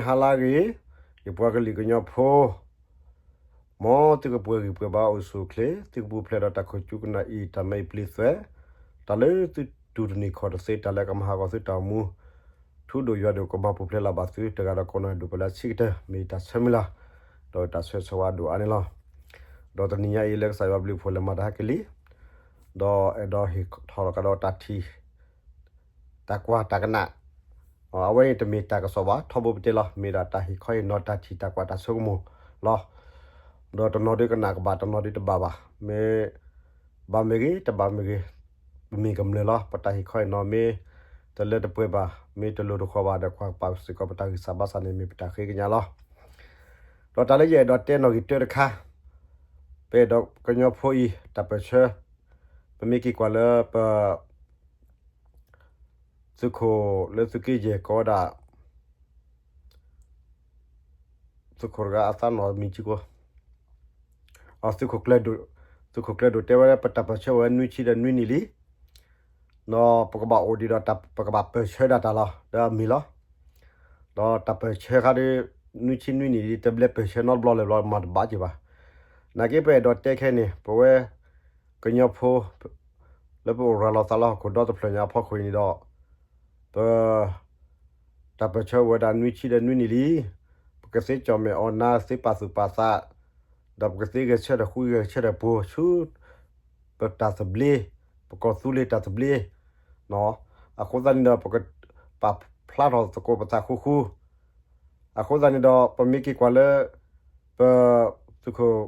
ဟါလၢအဂ့ၤ, ယပှၤကလုာ်ကညီဖိ, မ်သုကပှဲၤဂံၢ်ပှဲၤဘါအိၣ်ဆူၣ်အိၣ်ချ့, သုကပူၤဖျဲးဒီးတၢ်ခိၣ်ကၠူကနၣ်အံၤ တၢ်မဲအံၤပျ့သွဲ, တၢ်လၢသုတူၢ်တန့ၢ်ခီၣ်တသ့ တၢ်လၢကမၤဟးဂီၤသုတၢ်အိၣ်မူ, ထူဒိၣ်ယွၤဒိၣ်ကဘၣ်ပူၤဖျဲးလၢ်ဘၣ်သုတဂၤဒီးကိးနီၢ်ဒိၣ်ပလၢဆံးကတၢၢ် မ့ၢ်တၢ်ဆၢမုၢ်လၢ်, ဒီးတၢ်ဆၢဂ့ၤဆၢဝါဒိၣ်အါန့ၣ်လီၤ. ဒီးတနံၤညါအံၤလၢကစၢ်ယွၤဘျုးဖှိၣ်လဲၤမၤတၢ်ဟဲက့ၤလံ, ဒီးအဲၣ်ဒိးဟ့ၣ်ထီၣ်လီၤကဒီးတၢ်ထံၣ် တၢ်ကွၢ်တၢ်ကနၣ်, အဝဲန့ၣ်တမ့ၢ်တၢ်ကစီၣ်ဘၣ် ထီဘိပတဲလီၤ မ့ၢ်ဒၣ်တၢ်ဟ့ၣ်ခီဟ့ၣ်နီၤတၢ်ထံၣ်တၢ်ကွၢ်တၢ်ဆိကမိၣ်လီၤ. ဒီးတနီၤဒုကနၣ်ကဘၣ် တနီၤဒုတဘၣ်ဘၣ်, မ့ၢ်ဘၣ်မ့ၢ်ဂ့ၤ တဘၣ်မ့ၢ်ဂ့ၤ, ပမ့ၢ်ကမျၢၢ်လီၤ. ပတၢ်ဟ့ၣ်ခီဟ့ၣ်နီၤမ့ၢ်တလၢတပှဲၤဘၣ် မ့ၢ်တလိၤတဃီၤဘၣ်ဒီး ကွၢ်ပာ်စ့ၢ်ကီးပတၢ်ဂံၢ်စၢ်ဘါစၢ်န့ၣ် မ့ၢ်ပတၢ်ဃ့ကညးလီၤ. ဒီးတၢ်လၢယအဲၣ်ဒိးတဲနီၣ်ဂံၢ်တၢတခါ, ပအဲၣ်ဒိးကညီဖိအံၤ တၢ်ပၢၢ်ဆၢ, ပမ့ၢ်က့ၤကွၢ်လၢပ သုးခိၣ်လၢသုးက့ယဲၢ်ကိးဝဲဒၣ် သုးခိၣ်တဂၤအသးနီၣ်မံၤကံကိ, သုးခိၣ်ကျၢၢ်ဒိၣ်, သုးခိၣ်ကျၢၢ်ဒိၣ်တဲဝဲ ပတၢ်ပၢၢ်ဆၢဝဲနွံဆံဒီးနွံနံၣ်လံ, ဒီးပကဘၣ်အိၣ်ဒံးဒီး ပကဘၣ်ပၢၢ်ဆၢဒၣ်တၢ်လီၤ ဒီးအမ့ၢ်လီၤ. ဒီးတၢ်ပၢၢ်ဆၢခါဒီး နွံဆံနွံနံၣ်လံ တဘျဲပၢၢ်ဆၢနီတဘျီလၢၤဘျီ မၤတဘၣ်က့ၤဘၣ်. နာ်က့ပအဲၣ်ဒိးတဲခဲန့ၣ် ပဝဲကညီဖိ လၢပအိၣ်ရၤလီၤသးလၢဟီၣ်ခိၣ်ဒီတဖျၢၣ်ညါအဖီခိၣ်အံၤန့ၣ်ဒီး ပ တၢ်ပၢၢ်ဆၢဝဲဒၣ်နွံဆံဒီးနွံနံၣ်လံ, ပကသ့ကၠီၣ်မဲာ်အီၣ်နါ သ့ပာ်သူၣ်ပာ်သး, ဒီးပကသ့ဂဲၤဆၢထၢၣ်ဃုဂဲၤဆၢထၢၣ်ပှိၤဆူ ပတၢ်သဘျ့, ပကီၢ်သူလ့ၤတၢ်သဘျ့, အဃိသတးန့ၣ်ဒီး ပကပာ်ဖျါထီၣ်သကိးပသးဃူဃူ အဃိသတးန့ၣ်ဒီး ပမ့ၢ်က့ၤကွၢ်လၢ ပ သုးခိၣ်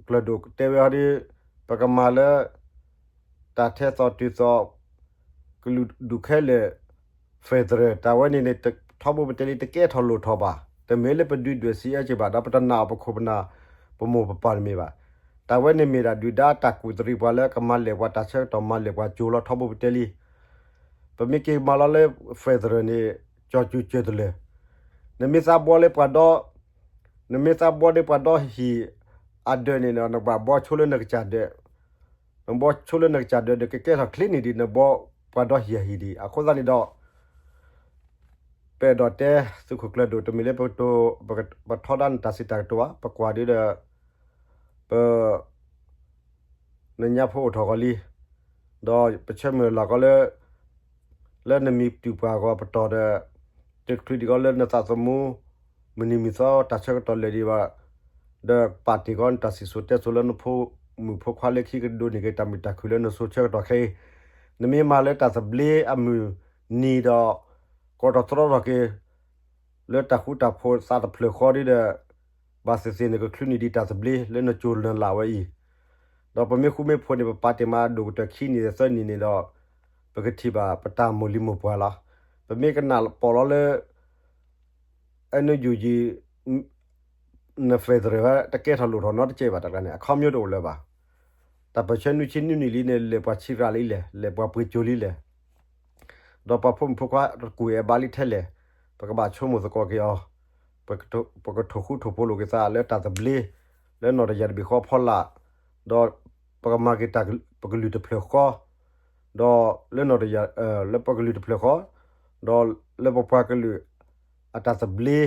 ကျၢၢ်ဒိၣ်တဲဝဲဟီဒီး ပကမၤလၢ တၢ်ထဲသိးတုၤသိး ကလုာ်ဒူၣ်ခဲလၢာ် federal တၢ်ဝဲန့ၣ်န့ၣ် ထီဘိပတဲလံ တကဲထီၣ်လိၣ်ထီၣ်ဘၣ်, တမ့ၢ်လၢပဒုးဒွဲၣ်စံးအၢက့ၤဘၣ် ဒီးပတနာ်အီၤပခိၣ်ပနၢ် ပမိၢ်ပပၢ်တမ့ၢ်ဘၣ်. တၢ်ဝဲန့ၣ်မ့ၢ်ဒၣ်ဒုၣ်ဒါတၢ်ကူၣ်သရံးပှၤလၢကမၤလဲၢ်ပှၤတၢ်ဆၢကတီၢ် မၤလဲၢ်ပှၤကၠိလီၤ ထီဘိပတဲလံ ပမ့ၢ်က့ၤမၤလီၤလၢ federal န့ၣ် ကၠီၣ်စူၤစၢၤတလၢာ်, နမ့ၢ်သးဘှီလၢပှၤဒီ, နမ့ၢ်သးဘှီလၢပှၤဒီဟံၣ်အဒၢးန့ၣ် နကဘၣ်ဘှီဆိလၢနကစၢ်ဒၢး, နဘှီဆိလၢနကစၢ်ဒၢးဒီး ကကဲထီၣ်ချ့န့ၣ်ဒံး နဘှီပှၤဒီဟံၣ်အဟံၣ်ဒံး. အဃိသတးန့ၣ်ဒီး ပအဲၣ်ဒိးတဲ သုးခိၣ်ကျၢၢ်ဒိၣ် တမ့ၢ်လၢပကတိၤ, ပထီဒါနတၢ်စံးတၢ်ကတိၤဘၣ်, ပကွၢ်ဒ်ဒီး ပ နညါဖိအိၣ်ထီၣ်ဂီၤလံ, ဒီးပဆၢမုၢ်လၢ်ကီးလၢ လၢနမံၤတုၤပှၤဂီၤပတီၢ်ဒီး တချုးဒံးကီးလၢနသးသမူ မုၢ်နံၤမုၢ်သီတၢ်ဆၢကတီၢ်လဲၤဒံးဘၣ်, ဒီးပာ်တ့ၢ်ကီးနတၢ်စံၣ်စိၤတဲစိၤလၢနဖိမုၣ်ဖိခွါလၢခံကဒိးန့ၢ်က့ၤတၢ်မုာ်တၢ်ခုၣ်လၢနစိၤဆၢကတီၢ်ခဲအံၤ, နမ့ၢ်မၤလၢတၢ်သဘျ့အမုၢ်နံၤဒီး ကိးထီၣ်သတြီထီၣ်က့ၤ လၢတၢ်ဃူတၢ်ဖိးသးတဖျၢၣ်ဃီဒ်ဒီး ဘၣ်သ့ၣ်သ့ၣ်နကချုးန့ၢ်ဒံးတၢ်သဘျ့လၢနကၠိလၢနလၢ်ဝဲအံၤ, ဒီးပမ့ၢ်ဃူမ့ၢ်ဖိးန့ၣ် ပပာ်တ့ၢ်မးအဒိၣ်ကတၢၢ်ခံနံၣ်သၢနံၣ်န့ၣ်ဒီး ပကထံၣ်ဘၣ်ပတၢ်မိၢ်လံၤမိၢ်ပှၢ်လီၤ. ပမ့ၢ်ကနၣ်ပီၣ်လီၤလၢ NUG န federal တကဲထီၣ်လိၣ်ထီၣ်နီတစဲးဘၣ် တၢ်ကျါန့ၣ် အခီပညီတအိၣ်လၢၤဘၣ်. တၢ်ပၢၢ်ဆၢနွံဆံနွံနံၣ်လံန့ၣ် လဲၤပှၤဆံးရၣ်လံလဲၣ်, လဲၤပှၤပှ့ၤကၠိလံလဲၣ်, ဒီးပှၤဖိမုၣ်ဖိခွါတကူၣ်အဲၣ်ဘါလံထဲလဲၣ်, ပကဘၣ်ဆိကမိၣ်သကိးက့ၤအီၤ, ပကထိၣ်ဃူထိၣ်ဖိးလိာ်က့ၤသးလၢတၢ်သဘျ့, လၢနီၢ်တယၢ်တဘ့ၣ်ဃီအဖီလာ်, ဒီးပကမၤက့ၤတၢ်ပကလုာ်တဖျၢၣ်ဃီ, ဒီးလၢနီၢ်တယၢ် လၢပကလုာ်တဖျၢၣ်ဃီ, ဒီးလၢပပှၤကလုာ်အတၢ်သဘျ့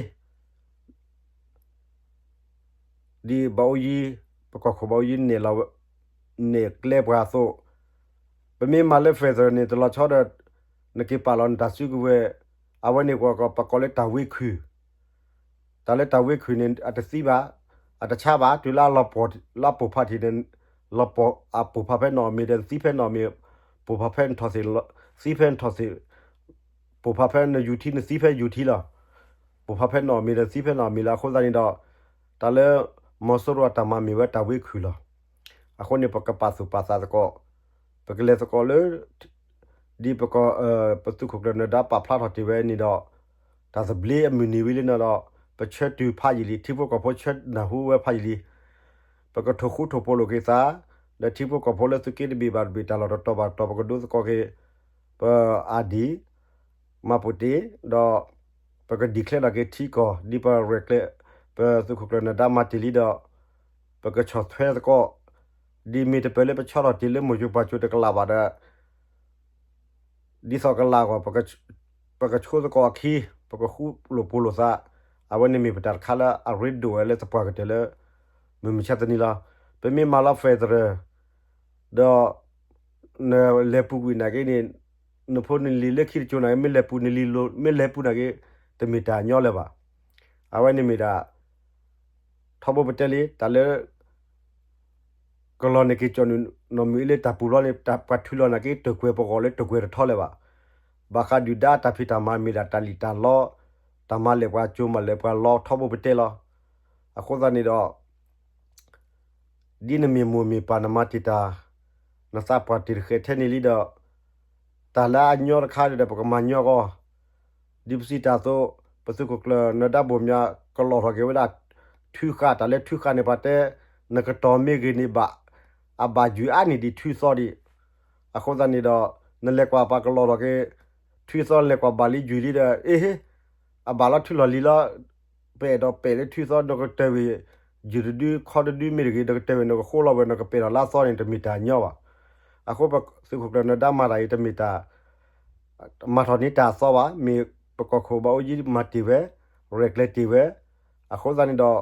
ဒ်ဘၣ်အိယံၤ, ပကီၢ်ခိၣ်ဘၣ်အိယံၤ နဲၣ်ကျဲပှၤအသိး, ပမ့ၢ်မၤလၢ federal န့ၣ် တလီၤဆီဒီး နက့ၤပာ်လီၤနတၢ်စုကဝဲၤ, အဝဲန့ၣ်ပကိးလၢတၢ်ဝ့ခုၣ်, တၢ်လၢတၢ်ဝ့ခုၣ်န့ၣ် အတသံဘၣ်, အတဆါဘၣ်, တုၤလၢအလီၤပှီၢ်လၢအပိၢ်ဖးထီၣ်န့ၣ်, လီၤပှီၢ်အပိၢ်ဖးဖဲနီၣ်မ့ၢ်ဒီး သံဖဲနီၣ်မ့ၢ်, ပိၢ်ဖးဖဲနထီၣ်သ့ၣ်, သံဖဲနထီၣ်သ့ၣ်, ပိၢ်ဖးဖဲနယူၤထံ နသံဖဲယူၤထံလီၤ. ပိၢ်ဖးဖဲနီၣ်မ့ၢ်ဒီး သံဖဲနီၣ်မ့ၢ်လီၤ. အဃိသတးန့ၣ်ဒီး တၢ်လၢ မီၤစိရိၤအတၢ်မၤမ့ၢ်ဝဲတၢ်ဝ့ခုၣ်လီၤ. အဃိန့ၣ် ပကပာ်သူၣ်ပာ်သးသကိး, ပကလဲၤသကိးလၢ ဒ်ပကီၢ် ပသုးခိၣ်ကျၢၢ်နၢၤဒါပာ်ဖျါထီၣ်တ့ၢ်ဝဲန့ၣ်ဒီး တၢ်သဘျ့အမုၢ်နံၤဝံၤလံန့ၣ်ဒီး ပဆၢတုၤဖးယံာ်လံ, ထံဖိကီၢ်ဖိဆၢနၢ်ဟူဝဲဖးယံာ်လံ. ပကထိၣ်ဃူထိၣ်ဖိးလိာ်က့ၤသး, ဒီးထံဖိကီၢ်ဖိလၢသုးက့တဘ့ၣ်ဘၣ်တဘ့ၣ် တၢ်လီၢ်တတီၤဘၣ်တတီၤ ပကဒိသကိးက့ၤပအါဒံၣ် မၤပူၤတ့ၢ်, ဒီးပက declare လီၤက့ၤထံကီၢ် ဒ်ပရဲၣ်ကျဲၤ ပသုးခိၣ်ကျၢၢ်နၢၤဒါမၤတ့ၢ်လံဒီး ပကဆီၣ်ထွဲသကိး, ဒ်မ့ၢ်တပၢၢ်လၢပဆီထီၣ်တ့ၢ်လၢမိၢ်ကၠိပှၢ်ကၠိတကလးဘၣ်ဒီး ဒ်သိးကလးအဂီၢ် ပကဆိသကိးအခံ, ပကဃူလိာ်ဖိးလိာ်သး, အဝဲန့ၣ်မ့ၢ်ပတၢ်တခါလၢအရ့ဒိၣ်ဝဲလၢသပှၢ်ကတၢၢ်လၢ မုၢ်မဆါတနံၤလီၤ. ပမ့ၢ်မၤလီၤ federal ဒီး နလဲၤပူၤကွံာ်နာ်က့န့ၣ် နဖိနလံၤလၢခံတကၠိၤနာ်က့ မ့ၢ်လဲၤပူၤနလံၤလိၤ မ့ၢ်လဲၤပူၤနာ်က့ တမ့ၢ်တၢ်ညီလၢၤဘၣ်. အဝဲန့ၣ်မ့ၢ်ဒၣ် ထီဘိပတဲလံ တၢ်လၢ ကလီၤန့ၢ်က့ၤကၠီၣ်နုာ်နီၢ်မုၢ်အ့လၢတၢ်ပူၤလီၤန့ၣ် ပှၤထုးလီၤနာ်က့ တၢၢ်ကွဲၤပဂီၢ်လၢတၢၢ်ကွဲၤတထီလၢၤဘၣ်. ဘၣ်ဃးဒုၣ်ဒါတၢ်ဖံးတၢ်မၤမ့ၢ်ဒၣ်တၢ်လံၣ်တၢ်လီ တၢ်မၤလဲၢ်ပှၤကၠိမၤလဲၢ်ပှၤလီ ထီဘိပတဲလီၤ. အဃိသတးန့ၣ်ဒီး ဒ်နမ့ၢ်မိၢ်မ့ၢ်ပၢ်နမၤတ့ၢ်တၢ် နသးပှၢ်တ့ၢ်တဃဲးထဲန့ၣ်လံဒီး တၢ်လၢအညီတခါဒီး ပကမၤညီအဂီၢ် ဒ်ပစံးတၢ်အသိး ပသုးခိၣ်ကျၢၢ်နၢၤဒါဘိၣ်မၠး ကလီၣ်ထီၣ်က့ၤဝဲဒၣ် ထုဃာ် တၢ်လၢထုဃာ်န့ၣ် ပှၤတဲ နကတီၢ်မ့ၢ်ဂ့ၤန့ၣ်ဘၣ် အဘၣ်ယွံၤအါန့ၢ်ဒံးထုသီဒံး. အဃိသတးန့ၣ်ဒီး နလဲၤကွၢ်ပှၤကလီၣ်ထီၣ်က့ၤ ထုသီ နလဲၤကွၢ်ဘၣ်လံယွံၤလံဒီး အ့ဟ့ အဘၣ်လီၤထုလီၢ်လံၤလီၤ ပအဲၣ်ဒိးပဲာ်လၢထုသီ နကတၢၢ်ဝံၤ ယုၢ်တဒု ခီတဒုမ့ၢ်တဂ့ၤ နကတၢၢ်ဝံၤ နကဃိလီၤဝဲ နကပဲာ်ထီၣ်လၢအသီန့ၣ် တမ့ၢ်တၢ်ညီဘၣ်. အဃိပသုးခိၣ်ကျၢၢ်နၢၤဒါမၤတၢ်အံၤ တမ့ၢ်တၢ် မၤထီၣ်န့ၢ်တၢ်အသီဘၣ်, မ့ၢ်ပကီၢ်ခိၣ်ဘၣ်အိၣ်ယံၤမၤတ့ၢ်ဝဲ, ရဲၣ်ကျဲၤတ့ၢ်ဝဲ, အဃိသတးန့ၣ်ဒီး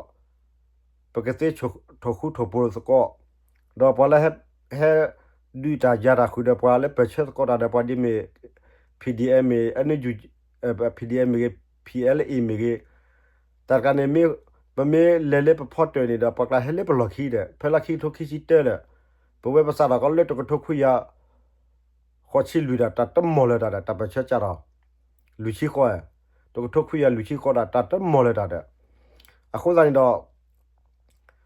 ပကသ့ထိၣ်ဃူထိၣ်ဖိးသကိး, ဒီးပှၤလၢ ဟဲဒုးတၢ်ယၤတၢ်ဃုာ်ဒီးပှၤလၢပၢၢ်ဆၢသကိးတၢ်ဒီးပှၤဒ်မ့ၢ် P D M မ့ၢ် N U G, P D M မ့ၢ်ဂ့ၤ, P L A မ့ၢ်ဂ့ၤ, တၢ်တခါန့ၣ် ပမ့ၢ်လဲၤလၢပဖီတၢၣ်န့ၣ်ဒီး ပှၤကျါဟဲလၢပလီၢ်ခံဒီး ဖဲလၢခံကထိခံဆံတၢဒီး ပဝဲပစးထီၣ်ကီးလၢတကထိခွံကယၤ ဃိးဆံလွံၢ်ဒီး တၢ်တမီၢ်လၢၤတၢ်ဒီး တၢ်ပၢၢ်ဆၢစးထီၣ် လွံၢ်ဆံဃိး, တကထိခွံကယၤလွံၢ်ဆံဃိးဒီး တၢ်တမီၢ်လၢၤတၢ်ဒီး အဃိသတးန့ၣ်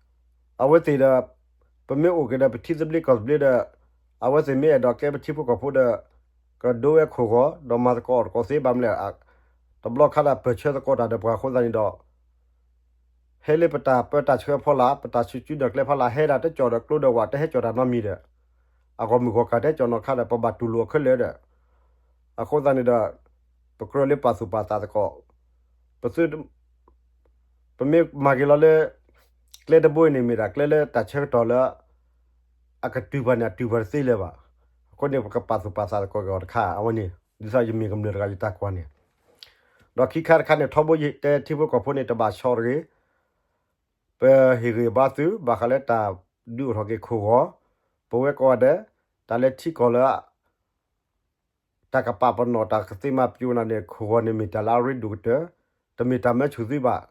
ဒီး အဝဲသ့ၣ်ဒီး ပမ့ၢ်အိၣ်က့ၤဒီးပထံသဘျ့ကီၢ်သဘျ့ဒီး အဝဲသ့ၣ်မ့ၢ်အဲၣ်ဒိးကဲပထံဖိကီၢ်ဖိဒီး ကဒိဝဲခိၣ်ဂီၤ ဒီးမၤသကိးအီၣ်သကိးသ့ဘၣ်မနုၤလဲၣ်, တဘျီခါဒီးပၢၢ်ဆၢသကိးတၢ်ဒီးပှၤအဃိသတးန့ၣ်ဒီး ဟဲလၢပတၢ်ပၢတၢ်ဆှၢဖီလာ် ပတၢ်ဆူၣ်စုဒီးကျဲဖီလာ် ဟဲဒၣ်တကၠီၣ်ဒီးကျိဒီးဝၣ် တဟဲကၠီၣ်တၢ်နီတမံၤဒီး အဂီၢ်မုၢ်ဂီၢ်ကၢ်တဟဲကၠီၣ်နီၢ်ခါဒီး ပဘၣ်တူၢ်လိာ်အခဲလၢာ်ဒီး အဃိသတးန့ၣ်ဒီး ပကြၢးလၢပာ်သူၣ်ပာ်သးသကိး ပသု ပမ့ၢ်မၤက့ၤလီၤလၢ ကျဲတဘိအံၤန့ၣ် မ့ၢ်ဒၣ်ကျဲလၢတၢ်ဆၢကတီၢ်လၢ အကတုၤပှၤန့ၣ် အတုၤပှၤတသ့လၢၤဘၣ်. အဃိန့ၣ် ပကပာ်သူၣ်ပာ်သးသကိးက့ၤအီၤတခါ အဝဲန့ၣ် ဒ်သိးယမ့ၢ်ကမျၢၢ်တဂၤယတၢ်ကွၢ်န့ၣ် ဒီးခံခါတခါန့ၣ် ထီဘိယတဲထံဖိကီၢ်ဖိန့ၣ် တဘၣ်ဆီတဂ့ၤ, ပဟ့ၣ်ဂံၢ်ဘါသု ဘၣ်ဃးလၢတၢ်ဒုးအိၣ်ထီၣ်က့ၤခိၣ်ဂီၤ, ပဝဲကိးဂၤဒဲး တၢ်လၢထံကီၢ်လၢ တၢ်ကပာ်ပနီၣ်တၢ်ကသ့မၤပျိးနၤန့ၣ် ခိၣ်ဂီၤန့ၣ်မ့ၢ်တၢ်လၢအရ့ဒိၣ်ကတၢၢ်, တမ့ၢ်တၢ်မၢဆူၣ်သုဘၣ်.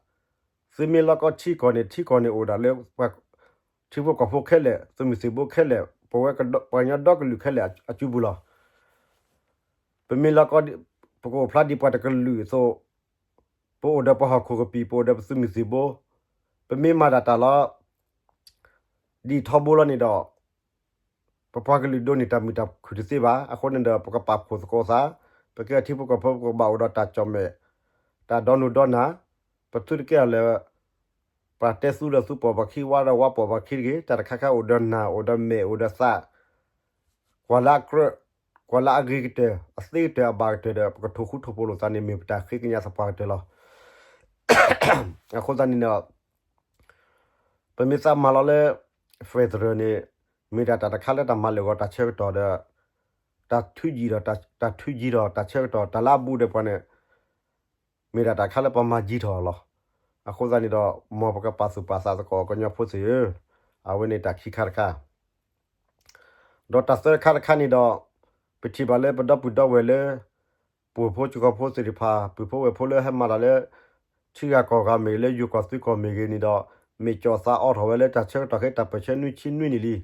သုမ့ၢ်လီၤကီထံကီၢ်န့ၣ် ထံကီၢ်န့ၣ်အိၣ်ဒၣ်လၢ ထံဖိကီၢ်ဖိခဲလၢာ် သုးမုၢ်သံၣ်ဘိခဲလၢာ် ပဝဲပှၤကညီဒီကလုာ်ခဲလၢာ်အစုပူၤလီၤ. ပမ့ၢ်လီၤကီ ပကအိၣ်ဖျါဒ်ပှၤတကလုာ်အသိး ပအိၣ်ဒီးပဟီၣ်ခိၣ်ကပံာ် ပအိၣ်ဒီးပသုးမုၢ်သံၣ်ဘိ, ပမ့ၢ်မၤဒၣ်တၢ်လီၤ ဒ်ထီဘိလီၤန့ၣ်ဒီး ပပှၤကလုာ်ဒိးန့ၢ်တၢ်မုာ်တၢ်ခုၣ်တသ့ဘၣ်. အဃိန့ၣ်ဒီး ပကပာ်ဖှိၣ်သကိးသး, ပကဲထံဖိကီၢ်ဖိ ပကဘၣ်အိၣ်ဒီးတၢ်ကၠီၣ်မဲာ်, တၢ်ဒီနူၤဒီနၢ်, ပသုတကဲအီၤလၢ ပှၤတဲသူဒီးသူပိာ်ပှၤခံ ဝါဒီးဝါပိာ်ပှၤခံတဂ့ၤ, တၢ်တခါခါအိၣ်ဒီးနၢ် အိၣ်ဒီးမဲာ် အိၣ်ဒီးသး, ကွၢ်လၢအကြၢး, ကွၢ်လၢအဂ့ၤကတၢၢ် အသ့ကတၢၢ်အဘၣ်ကတၢၢ်ဒီး ပကထိၣ်ဃူထိၣ်ဖိးလိာ်သးန့ၣ် မ့ၢ်ပတၢ်ဃ့ကညးသပှၢ်ကတၢၢ်လီၤ. အဃိသတးန့ၣ်ဒီး ပမ့ၢ်သးမၤလီၤလၢ federal န့ၣ် မ့ၢ်ဒၣ်တၢ်တခါလၢတၢ်မၤလၢာ်ဂီၤတၢ်ဆၢကတီၢ်ဒီး တၢ်ထုးယံၤဒီး တၢ်ထုးယံၤဒီးတၢ်ဆၢကတီၢ် တၢ်လၢအဘူးဒီးပှၤန့ၣ် မ့ၢ်ဒၣ်တၢ်တခါလၢပမၤယံၤထီၣ်လီၤ. အဃိသတးန့ၣ်ဒီး မ်ပကပာ်သူၣ်ပာ်သးသကိးကညီဖိသ့ၣ်ဧၢ, အဝဲန့ၣ်တၢ်ခံခါတခါ ဒီးတၢ်သၢခါတခါန့ၣ်ဒီး ပထံၣ်ဘၣ်လၢပဒီပုၢ်ဒီဝဲၢ်လၢ ပှိၤဖိကီၤဖိသ့ၣ်တဖၣ် ပုၢ်ဖိဝဲၢ်ဖိလၢဟဲမၤတၢ်လၢ ထံဂၤကီၢ်ဂၤမ့ၢ်ဂ့ၤ လၢယိၤကီၢ်သုးကီၢ်မ့ၢ်ဂ့ၤန့ၣ်ဒီး မ့ၢ်ကၠီၣ်သးအိးထီၣ်ဝဲလၢတၢ်ဆၢကတီၢ်ခဲအံၤ တၢ်ပၢၢ်ဆၢနွံဆံနွံနံၣ်လံ.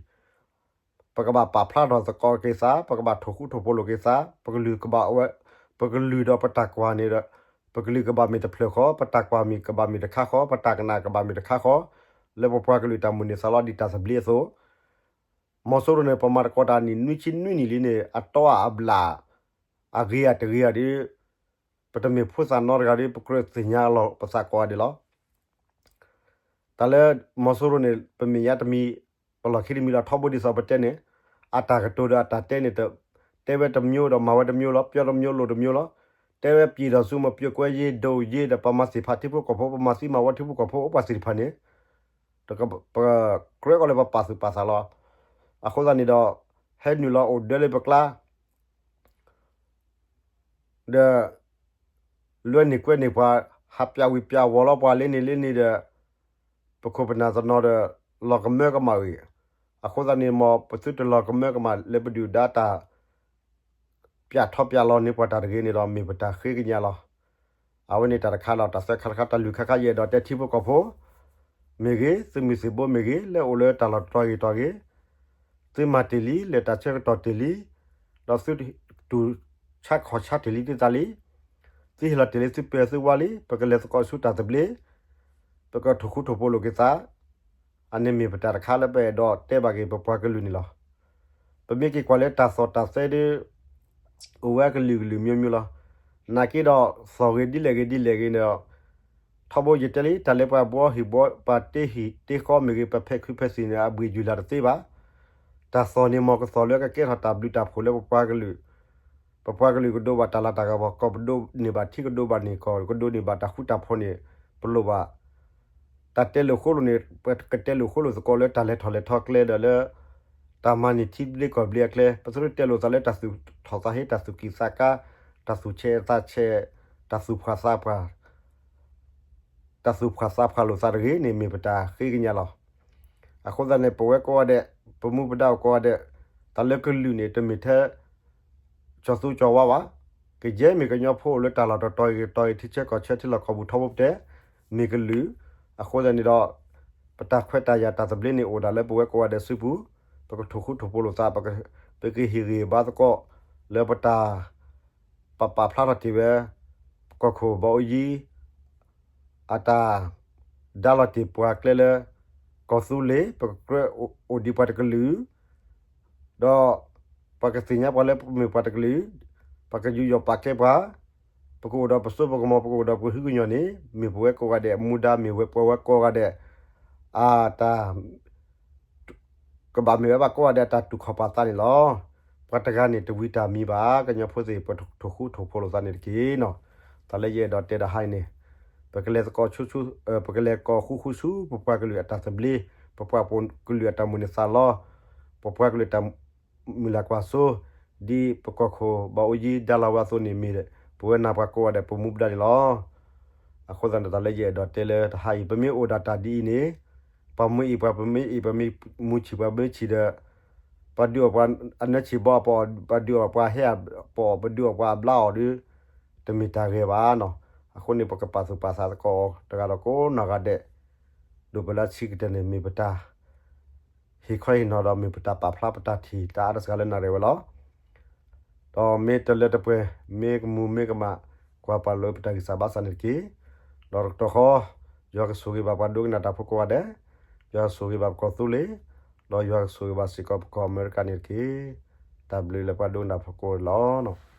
ပကဘၣ်ပာ်ဖျါထီၣ်သကိးက့ၤသး, ပကဘၣ်ထိၣ်ဃူထိၣ်ဖိးလိာ်က့ၤသး, ပကလုာ်ကဘၣ်ဝဲ, ပကလုာ်ဒီးပတၢ်ကွၢ်န့ၣ်ဒီး ပကလုာ်ကဘၣ်မ့ၢ်တဖျၢၣ်ဃီ, ပတၢ်ကွၢ်မ့ၢ်ကဘၣ်မ့ၢ်တခါဃီ, ပတၢ်ကနၣ်ကဘၣ်မ့ၢ်တခါဃီ, လၢပပှၤကလုာ်တၢ်မိၣ်န့ၢ်သးလီဒ်တၢ်သဘျ့အသိး, မီၤစိရိၤန့ၣ် ပမၤသကိးတၢ်နံၣ်နွံဆံနွံနံၣ်လံန့ၣ် အတီအဘျၣ် အဂ့ၤအတဂ့ၤအီၤဒီး ပတမ့ၢ်ဖိသၣ်နီတဂၤဒီး ပကြၢးသ့ၣ်ညါအလီၢ်ပသးကိးဂၤဒဲးလီၤ. တၢ်လၢမီၤစိရိၤန့ၣ် ပမဲာ်ညါတမံၤ ပလီၢ်ခံတမံၤလီၤ. ထီဘိဒ်သိးပတဲန့ၣ် အတၢ်ကတိၤဒီးအတၢ်တဲန့ၣ် တဲဝဲတမျိုးဒီး မၤဝဲတမျိုးလီၤ. ပြောတမျိုး လုပ်တမျိုးလီၤ. တဲဝဲ ပြည်ထောင်စု မပြုတ်ကွဲရေး ဒိၣ်ရေးဒီး ပမၤသ့ၣ်ဖးထံဖိကီၢ်ဖိ ပမၤသံမၤဝီထံဖိကီၢ်ဖိ အိၣ်ပှၤသ့ၣ်တဖၣ်န့ၣ် ပကြၢးကီးလၢပပာ်သူၣ်ပာ်သးလီၤ. အဃိသတးန့ၣ်ဒီး ဟဲနုာ်လီၤအိၣ်ဒၢလၢပကျါ ဒီး လွဲန့ၢ်ကွဲန့ၢ်ပှၤ ဟးပျးဝံၤပျးဝီၤလီၤပှၤလၢန့ၣ်လၢန့ၣ်ဒီး ပခိၣ်ပနၢ်တနီၤဒီး လီၤကမၢကမၣ်ဝံၤ, အဃိသတးန့ၣ် မ်ပသုတလီၤကမၢကမၣ်လၢပဒုၣ်ဒါတၢ် ပျးထီပျးလီၤန့ၢ်ပှၤတၢ်တဂ့ၤန့ၣ်ဒီး မ့ၢ်ပတၢ်ဃ့ကညးလီၤ. အဝဲန့ၣ်တၢ်တခါလီၤ. တၢ်သၢခါတခါ တၢ်လွံၢ်ခါခါ ယအဲၣ်ဒိးတဲထံဖိကီၢ်ဖိ မ့ၢ်ဂ့ၤ, သုးမုၢ်သံၣ်ဘိမ့ၢ်ဂ့ၤ, လၢအိၣ်လၢတၢ်လီၢ်တတီၤဂ့ၤတတီၤဂ့ၤ, သုမၤတ့ၢ်လံ, လဲၤတၢ်ဆၢကတီၢ်တ့ၢ်လံ, ဒီးသုတူၢ်ဆါခီၣ်ဆါတ့ၢ်လံသုသးလံ, သုဟ့ၣ်လီၤတ့ၢ်လံသုပၢၤသုဝါလံ, ပကလဲၤသကိးဆူတၢ်သဘျ့, ပကထိၣ်ဃူထိၣ်ဖိးလိာ်က့ၤသး, အန့ၣ်မ့ၢ်ပတၢ်တခါလၢပအဲၣ်ဒိးတဲဘၣ်က့ၤပပှၤကလုာ်န့ၣ်လီၤ. ပမ့ၢ်က့ၤကွၢ်လၢတၢ်သီၣ်တၢ်သဲဒ် အိၣ်ဝဲအကလုာ်ကလုာ်မျိုးမျိုးလီၤ. နာ်က့ဒီး သီၣ်ဂ့ၤဒ်လဲၣ်ဂ့ၤဒ်လဲၣ်ဂ့ၤန့ၣ်ဒီး ထီဘိယတဲလံ တၢ်လၢပှၤဘှီဟံၣ်ဘှီ ပှၤတ့ဟံၣ်တ့ဃီမ့ၢ်ဂ့ၤ ပဖဲးခုးဖဲးသံၣ်န့ၣ် အဘှ့ၣ်ယုၢ်လၢ်တသ့ဘၣ်. တၢ်သီၣ်န့ၣ် မ်ကသီၣ်လၢကကဲထီၣ်တၢ်ဘျုးတၢ်ဖှိၣ်လၢပပှၤကလုာ်, ပပှၤကလုာ်ကဒိးဘၣ်တၢ်လၤတၢ်ကပီၤ, ကဒိးန့ၢ်ဘၣ်ထံ ကဒိးဘၣ်န့ၢ်ကီၢ်, ကဒိးန့ၢ်ဘၣ်တၢ်ဃူတၢ်ဖိးန့ၣ် ပလိၣ်ဘၣ် တၢ်တဲလိာ်ဃိလိာ်န့ၣ် ပကတဲလိာ်ဃိလိာ်သကိးလၢတၢ်လဲၤထီၣ်လဲၤထီကျဲဒီးလၢ တၢ်မၤန့ၢ်ထံဘျ့ကီၢ်ဘျ့အကျဲ, ပသုတတဲလိာ်သးလၢတၢ်သူၣ်ထီၣ်သးဟ့ တၢ်သူၣ်ကံၢ်သးကါ, တၢ်သူၣ်ဆဲးသးဆဲး, တၢ်သူၣ်ဖှၣ်သးဖှၣ် တၢ်သူၣ်ဖှၣ်သးဖှၣ်လိာ်သးတဂ့ၤန့ၣ် မ့ၢ်ပတၢ်ဃ့ကညးလီၤ. အဃိသတးန့ၣ် ပဝဲကိးဂၤဒဲး, ပမူပဒါအိၣ်ကိးဂၤဒဲး, တၢ်လၢကလုာ်န့ၣ် တမ့ၢ်ထဲ ကၠီၤသူကၠီၤဝါဘၣ်. ကယဲၢ်မ့ၢ်ကညီဖိအိၣ်လၢတၢ်လီၢ်တတီၤဂ့ၤတတီၤဂ့ၤ ထံဆၢကီၢ်ဆၢ ထံလီၢ်ကီၢ်ပူၤထီဘိပတဲ မ့ၢ်ကလုာ်. အဃိသတးန့ၣ်ဒီး ပတၢ်ခွဲးတၢ်ယာ်တၢ်သဘျ့န့ၣ်အိၣ်ဒၣ်လၢပဝဲကိးဂၤဒဲးစုပူၤ, ပကထိၣ်ဃူထိၣ်ဖိးလိာ်သး, ပကဟ့ၣ်ဂံၢ်ဘါသကိး လၢပတၢ် ပပာ်ဖျါထီၣ်တ့ၢ်ဝဲ ကီၢ်ခိၣ်ဘၣ်အူကၠံ အတၢ် ဒါလီၤတ့ၢ်ပှၤကျဲလၢ ကီၢ်သူလ့ၤ ပကကြၢးအိၣ်ဒံးပှၤတကလုာ်, ဒီး ပှၤကသ့ၣ်ညါပှၤလၢပမ့ၢ်ပှၤတကလုာ်, ပကယူးယီၣ်ပာ်ကဲပှၤ, ပကအိၣ်ဒီးပစိပကမီၤ ပကအိၣ်ဒီးပှၤဟုကညီၢ်န့ၣ် မ့ၢ်ပဝဲကိးဂၤဒဲး မူဒါမ့ၢ်ဝဲပဝဲကိးဂၤဒဲး အတၢ် ကဘၣ်မ့ၢ်ဝဲဘၣ်ကိးဂၤဒဲးအတၢ်တူၢ်ခီၣ်ပာ်သးန့ၣ်လီၤ. ပှၤတဂၤန့ၣ်တဝံတၢ်မံၤဘၣ် ကညီဖိသ့ၣ် ပထိၣ်ဃူထိၣ်ဖိးလိာ်သးန့ၣ်တက့ၢ်နီၤ. တၢ်လၢယအဲၣ်ဒိးတဲဒီးဟါအံၤန့ၣ် ပကလဲၤသကိးဆူ ပကလဲၤကိးဃူဃူဆူ ပပှၤကလုာ်အတၢ်သဘျ့, ပပှၤကလုာ်အတၢ်မိၣ်န့ၢ်သးလီ, ပပှၤကလုာ်အတၢ်မုၢ်လၢ်ကွၢ်စိ, ဒ်ပကီၢ်ခိၣ်ဘၣ်အူကၠံဒါလီၤဝဲအသိးန့ၣ်မ့ၢ် ပဝဲနၤပှၤကိးဂၤဒဲး ပမူပဒါန့ၣ်လီၤ. အဃိသတးန့ၣ် တၢ်လၢယအဲၣ်ဒိးတဲလၢတဟါအံၤ ပမ့ၢ်အိၣ်ဒၣ်တၢ်ဒ်အံၤန့ၣ် ပှၤမူအံၤပှၤပမ့ၢ်အံၤ ပမ့ၢ်မူဆံၣ်ပှၤမ့ၢ်ဆံၣ်ဒီး ပှၤဒုးအီၣ်ပှၤအနၢဆံၣ်ဘီအပီၢ် ပှၤဒုးအီၣ်ပှၤဟဲအပီၢ် ပှၤဒုးအီၣ်ပှၤအဘျါအီၤဒီး တမ့ၢ်တၢ်ဂ့ၤဘၣ်နီၤ. အဃိန့ၣ် ပကပာ်သူၣ်ပာ်သးသကိးတဂၤဒီးကိးနီၢ်ဂၤဒဲး ဒိၣ်ပလၢဆံးကတၢၢ်န့ၣ် မ့ၢ်ပတၢ် ဟ့ၣ်ခီဟ့ၣ်နီၤဒီးမ့ၢ်ပတၢ်ပာ်ဖျါပတၢ်ထံၣ်တၢ်အါတစှၤလၢနၣ်ရံၣ်ဝဲလီၤ. ဒီးမ့ၢ်တလၢတပှဲၤ မ့ၢ်ကမူၤမ့ၢ်ကမၣ် ကွၢ်ပာ်လီၤပတၢ်ဂံၢ်စၢ်ဘါစၢ်န့ၣ်တက့ၢ်. ဒီးတကတီၢ်ဃီ ယွၤကဆိၣ်ဂ့ၤဘၣ်ပှၤဒိကနၣ်တၢ်ဖိကိးဂၤဒဲး, ယွၤကဆိၣ်ဂ့ၤဘၣ်ပကီၢ်သူလ့ၤ, ဒီးယွၤကဆိၣ်ဂ့ၤဘၣ်စ့ၢ်ကီးပကီၢ်အမဲရကၤန့ၣ်တက့ၢ်. တၢ်ဘျုးလၢပှၤဒိကနၣ်ဖိကိးဂၤဒဲးလီၤ.